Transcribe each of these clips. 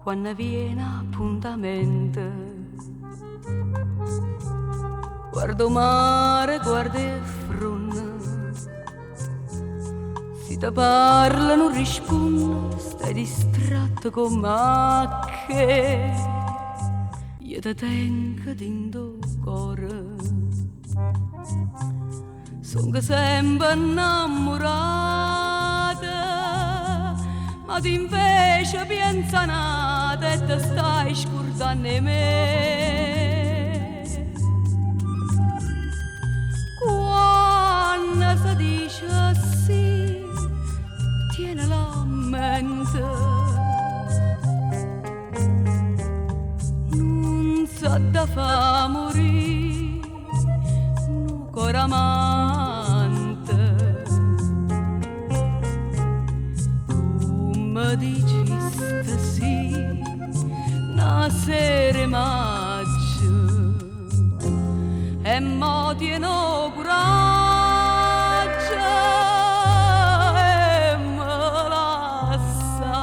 Quanno viene appuntamento, guarda 'o mare, guarda 'e ffronne. Si te parla nun rispunne, stai distratto comm' a che. Io te tengo dint' 'o core. Songo sempe 'nnammurata, ma tu invece pienze a n'ata e te stai scurdanno 'e me. Quanno se dice sì, tienelo a mente. Nun s'ha da fa murì nu core amante. Tu me diciste sì, na sera 'e maggio, e mo tiene 'o curaggio 'e me lassà.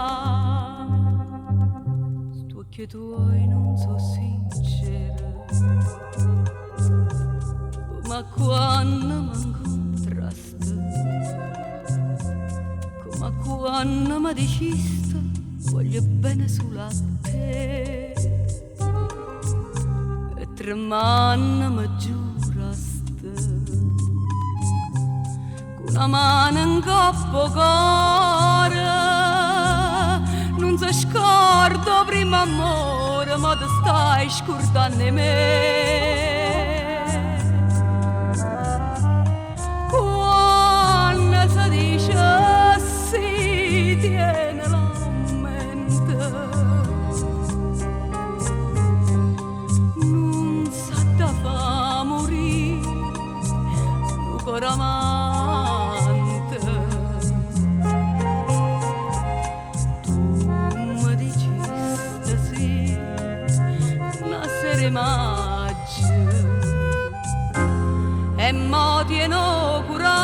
St'uocchie tuoi nun so' sincere, comme a quanno m'incontraste, comme a quanno me diciste voglio bene sulo a te. E tremmanno me giuraste, cu na mano 'ncopp' 'o core, nun se scorda 'o primmo ammore, mo te stai scurdanno 'e me. Quanno se dice sì, tienelo a mente. Nun s'ha da fa murì nu core amante. Tu me diciste sì, na sera 'e maggio, e mo tiene 'o curaggio.